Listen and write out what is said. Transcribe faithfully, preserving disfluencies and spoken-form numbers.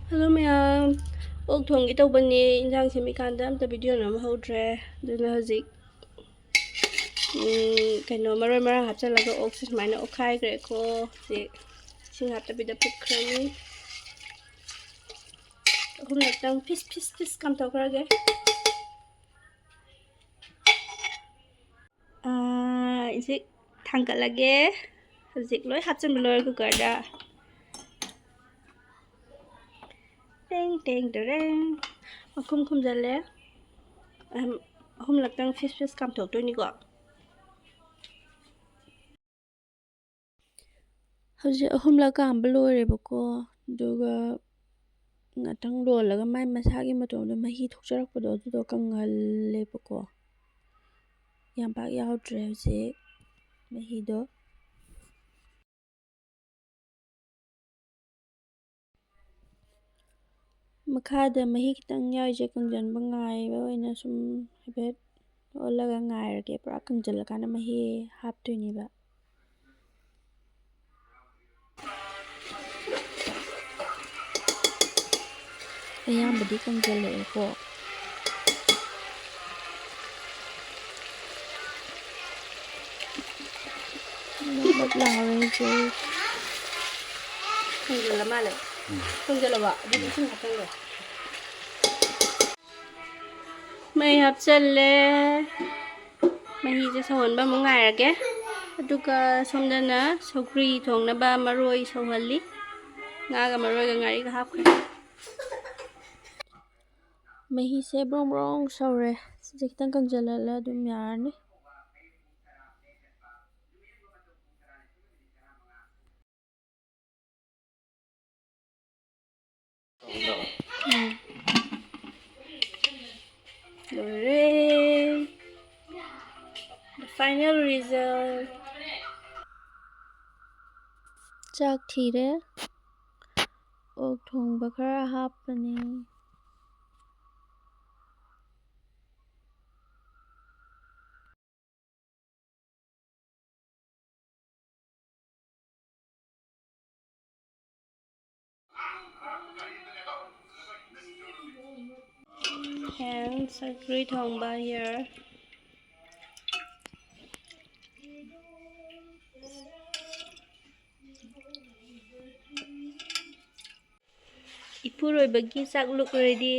Hello ꯃꯌꯥꯝ, ꯑꯣꯛ ꯊꯣꯡꯒꯦ ꯇꯧꯕꯅꯦ꯫ ꯏꯟꯖꯥꯡ ꯁꯦꯝꯃꯤꯀꯥꯟꯗ ꯑꯝꯇ ꯚꯤꯗꯤꯑꯣ ꯅꯝꯍꯧꯗ꯭ꯔꯦ꯫ ꯑꯗꯨꯅ ꯍꯧꯖꯤꯛ, ꯎꯝ, ꯀꯩꯅꯣ, ꯃꯔꯣꯏ ꯃꯔꯥꯡ ꯍꯥꯞꯆꯤꯜꯂꯒ ꯑꯣꯛꯁꯦ ꯁꯨꯃꯥꯏꯅ ꯑꯣꯠꯈꯥꯏꯈ꯭ꯔꯦꯀꯣ꯫ ꯍꯧꯖꯤꯛ ꯏꯁꯤꯡ ꯍꯥꯞꯇꯕꯤꯗ ꯐꯨꯠꯈ꯭ꯔꯅꯤ꯫ ꯑꯍꯨꯝꯂꯛꯇꯪ ꯐꯤꯁ ꯐꯤꯁ ꯐꯤꯁ ꯀꯥꯝꯊꯣꯛꯈ꯭ꯔꯒꯦ꯫ ꯑꯥ, ꯍꯧꯖꯤꯛ ꯊꯥꯡꯒꯠꯂꯒꯦ꯫ ꯍꯧꯖꯤꯛ ꯂꯣꯏ ꯍꯥꯞꯆꯤꯟꯕ ꯂꯣꯏꯔꯦ ꯀꯨꯀꯔꯗ꯫ ꯇꯦꯡ ꯇꯦꯡ ꯇꯦꯔꯦꯡ꯫ ꯃꯈꯨꯝ ꯈꯨꯝꯖꯤꯜꯂꯦ꯫ ꯑꯍꯨꯝ-, ꯑꯍꯨꯝꯂꯛꯇꯪ ꯐꯤꯁ ꯐꯤꯁ ꯀꯥꯝꯊꯣꯛꯇꯣꯏꯅꯤꯀꯣ꯫ ꯍꯧꯖꯤꯛ ꯑꯍꯨꯝꯂꯛ ꯀꯥꯝꯕ ꯂꯣꯏꯔꯦꯕꯀꯣ꯫ ꯑꯗꯨꯒ ꯉꯥꯛꯇꯪ ꯂꯣꯜꯂꯒ ꯃꯥꯏ ꯃꯁꯥꯒꯤ ꯃꯇꯣꯝꯗ ꯃꯍꯤ ꯊꯣꯛꯆꯔꯛꯄꯗꯣ ꯑꯗꯨꯗꯣ ꯀꯪꯍꯜꯂꯦꯕꯀꯣ꯫ ꯌꯥꯝ ꯄꯥꯛ ꯌꯥꯎꯗ꯭ꯔꯦ ꯍꯧꯖꯤꯛ ꯃꯍꯤꯗꯣ꯫ ꯃꯈꯥꯗ ꯃꯍꯤ ꯈꯤꯇꯪ ꯌꯥꯎꯔꯤꯁꯦ ꯀꯪꯁꯤꯟꯕ ꯉꯥꯏꯕ ꯑꯣꯏꯅ ꯁꯨꯝ ꯍꯥꯏꯐꯦꯠ ꯑꯣꯠꯂꯒ ꯉꯥꯏꯔꯒꯦ꯫ ꯄꯨꯔꯥ ꯀꯪꯁꯤꯜꯂꯀꯥꯟꯗ ꯃꯍꯤ ꯍꯥꯞꯇꯣꯏꯅꯦꯕ꯫ ꯑꯌꯥꯝꯕꯗꯤ ꯀꯪꯁꯤꯜꯂꯛꯑꯦꯀꯣ꯫ ꯅꯞ ꯅꯞ ꯂꯥꯎꯔꯦ ꯍꯧꯖꯤꯛ꯫ ꯊꯣꯡꯖꯤꯜꯂ ꯃꯥꯜꯂꯦ꯫ ꯎꯝ꯫ ꯊꯣꯡꯖꯤꯜꯂꯕ? ꯑꯗꯨꯗꯤ ꯏꯁꯤꯡ ꯍꯥꯞꯆꯤꯜꯂꯣ꯫ ꯃꯩ ꯍꯥꯞꯆꯜꯂꯦ꯫ ꯃꯍꯤꯁꯦ ꯁꯧꯍꯟꯕ ꯑꯃꯨꯛ ꯉꯥꯏꯔꯒꯦ꯫ ꯑꯗꯨꯒ ꯁꯣꯝꯗꯅ ꯁꯧꯒ꯭ꯔꯤ ꯊꯣꯡꯅꯕ ꯃꯔꯣꯏ ꯁꯧꯍꯜꯂꯤ꯫ ꯉꯥꯒ ꯃꯔꯣꯏꯒ ꯉꯥꯔꯤꯒ ꯍꯥꯞꯈ꯭ꯔꯦ꯫ ꯃꯍꯤꯁꯦ ꯕ꯭ꯔꯣꯡ ꯕ꯭ꯔꯣꯡ ꯁꯧꯔꯦ꯫ ꯁꯤꯁꯦ ꯈꯤꯇꯪ ꯀꯪꯁꯤꯜꯍꯜꯂ ꯑꯗꯨꯝ ꯌꯥꯔꯅꯤ꯫ ꯎꯝ꯫ ꯂꯣꯏꯔꯦ꯫ The final result. ꯆꯥꯛ ꯊꯤꯔꯦ꯫ ꯑꯣꯛ ꯊꯣꯡꯕ ꯈꯔ ꯍꯥꯞꯄꯅꯤ꯫ And ꯁꯧꯒ꯭ꯔꯤ ꯊꯣꯡꯕ here. ꯏꯄꯨꯔꯣꯏꯕꯒꯤ ꯆꯥꯛ ꯂꯨꯛ ready.